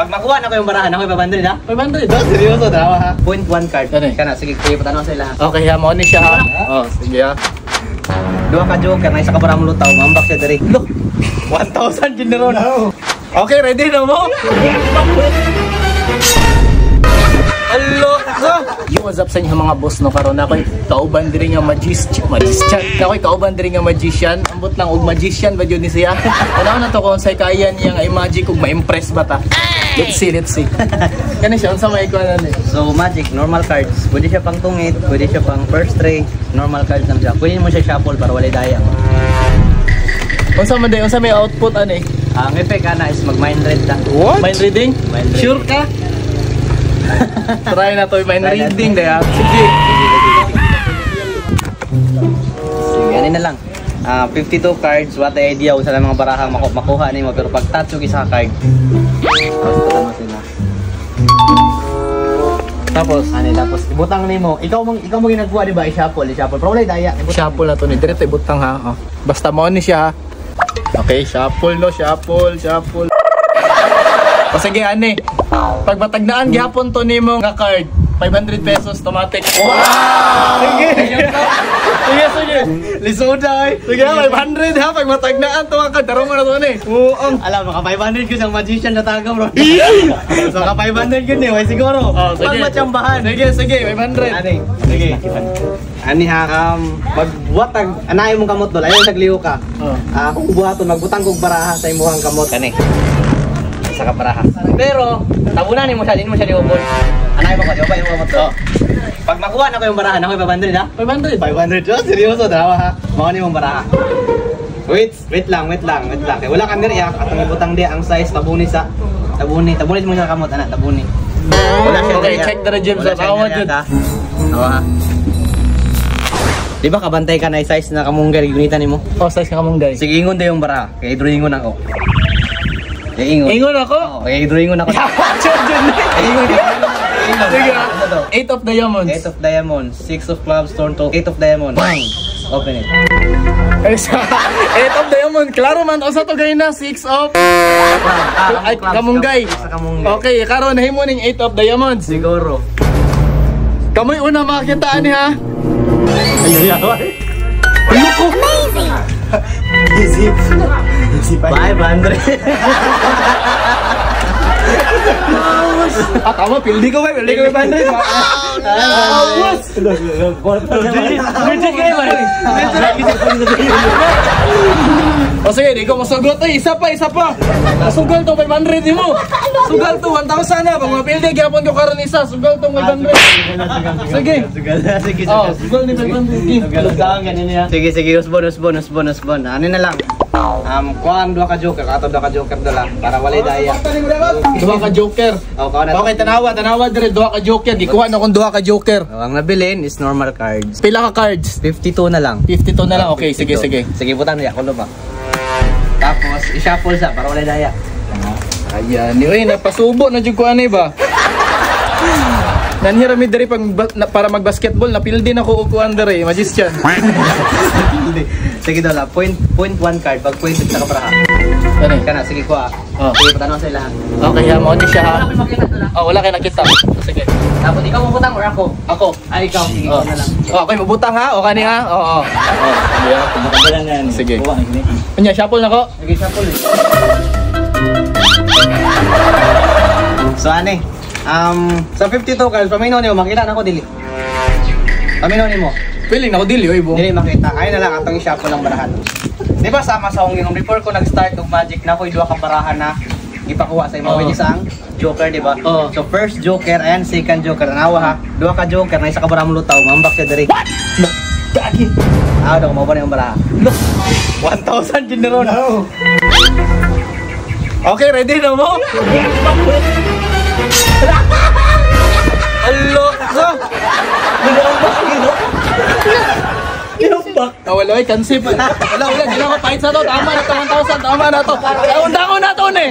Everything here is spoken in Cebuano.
Pag makuha na ko yung barahan, ako 500 ha? 500. Oh, seryoso, dalawa ha? 0.1 card. Ano eh? Kana, sige, kuya, patanaw sa ila. Okay ha, mao ni siya ha. Oh, sige ha. Duha ka joker, na isa ka barang lutaw, mambak siya diri. Look, 1,000 yun na ron. Okay, ready na mo? Alok ka! Yo, what's up sa inyo mga boss no? Karon ako'y kauban diri nga magician. Magician. Ako'y kauban diri nga magician. Ambot lang og magician ba jud ni siya? Tanaw na to kung unsay kaya niya nga i-magic ug ma-impress ba ta. Let's see, let's see. Kani siya unsa may kuan ani? So, magic, normal cards. Pwede siya pang tungit, pwede siya pang first tray, normal cards lang siya. Pwede mo siya shuffle para walay daya. Unsa man day, unsa may output ani? Ang effect ana is mag-mind read ta. What? Mind reading? Mind reading. Sure ka? Try na to, mind Try na. Reading day ha. Sige. Sige, ano na lang. 52 cards, what the idea kung sa mga barahang makuha nimo pero pag touch yung isa ka card. Tapos patama sila. Tapos Ano tapos ibutang nimo. Ikaw mo ginagawa di ba i-shuffle, i-shuffle. Pero walay daya. Ibutang. Shuffle na to ni diretso ibutang ha. Oh. Basta mo ni siya ha. Okay, shuffle no, shuffle, shuffle. O sige ani. Pag matagnaan gihapon to nimo nga card, 500 pesos automatic. Wow! Sige. Sige, sige. Lisod ay. Sige, 500 ha pag matagnaan to ang card, tarong mo na to ni. Oo, ang Alam, maka 500 ko siyang magician na taga bro. So maka 500 yun eh, way siguro. Oh, sige. Pag matsambahan. Sige, sige, 500. Ani, Sige. Ani ha, magbuhatag, anay mong kamot dol, ayaw tagliho ka. Oh. Ah, kung buhaton, magbutang kog baraha sa imuhang kamot. Kani. Isa ka baraha. Pero, tabunan nimo siya, din mo siya liubon. Anay mo ko, di ba yung kamot dol? Oh. Pag makuha na ko yung baraha, ako 500 ha? 500. 500, oh, seryoso, dalawa ha. Mao ni mong baraha. Wait, wait lang, wait lang, wait lang. Kay wala kang diri ha, atong ibutang di ang size tabuni sa tabuni, tabuni mo siya kamot ana, tabuni. Wala siya Okay, diri, ha. check the regime Wala sa siya tawad diri, jud. ha. Oo ha. Di ba kabantay ka na size na kamunggay gunitan nimo? Oh, size ka kamunggay. Sige, ingon daw yung baraha. Kay drawingon ako. Kay ingon. Ingon ako. Oo, kay drawingon ako. Sure jud ni. Kay ingon. Sige ha. Ano to? 8 of diamonds. Eight of diamonds, six of clubs, turn to eight of diamonds. Bang! Open it. Eh, 8 of diamond. Klaro man usa to gay na 6 of Ah, ay, kamunggay. Sa kamunggay. Okay, karon nahimo ning 8 of diamonds. Siguro. Kamoy una makita ani ha. Ay, ay, ay. Ano ko? Easy. Easy 500. Ah, tama, pildi ko ba? Pildi ko 500. Awas! Legit kayo ba? O sige, di ko masugot. Ay, isa pa, isa pa. Sugal to 500 mo. Sugal to 1,000 na. Pag mapildi, gyapon ko karon isa. Sugal to 500. Sige. Sugal. Sige, Oh, sugal ni 500. Sige, sige, usbon, usbon, usbon, usbon. Ano na lang? Kuha ang duha ka joker, ato duha ka joker dala para walay daya. Duha ka joker. Oh, kuha na. Okay, tanawa, tanawa dire duha ka joker. Gikuha na kung duha ka joker. Oh, ang nabilin is normal cards. Pila ka cards? 52 na lang. 52 na lang. Okay, sige, 52. sige. Sige, butang niya, kulo ba? Tapos, i-shuffle sa para walay daya. Ayan, uy, napasubo na jud ko ani ba? Nanhira mi diri pag na, para mag-basketball, napildi na ko og kuan diri, magician. Sige dola, point one card pag point sa kabraha. Ano? Kana sige kuha. Oh. Sige patanaw sa ilaha. Okay, ha, mao ni siya ha. Wala ko'y makita dola. Oh, wala kay nakita. Sige. Tapos ikaw mabutang or ako? Ako. Ay ikaw, sige Oh. ikaw na lang. Oh, okay, mabutang ha. O kani ha. Oo. Oh, sige ha. Sige. Unya, shuffle na ko. Sige, shuffle. Eh. So ane, sa 52 cards, paminaw nimo makita na ko dili. Paminaw nimo. Feeling na ko dili oy, bo. Dili makita. Ay na lang atong i-shuffle ang barahan. Di ba sama sa akong gingon before ko nag-start og magic na ko duha ka barahan na gipakuha sa imo Oo. which is ang joker, di ba? Oo. So first joker, ayan second joker, tanawa ha. Duha ka joker na isa ka barahan lutaw, mambak siya diri. Gagi. Ah, daw mo ba yung baraha? 1,000 yun na ron. Okay, ready na mo? Alok ka! Ginumbak. Ah, wala, oy, kansip. Wala, wala, di na ako pahit sa to. Tama na to, 1,000. Tama na to. Undang ko na to, ne.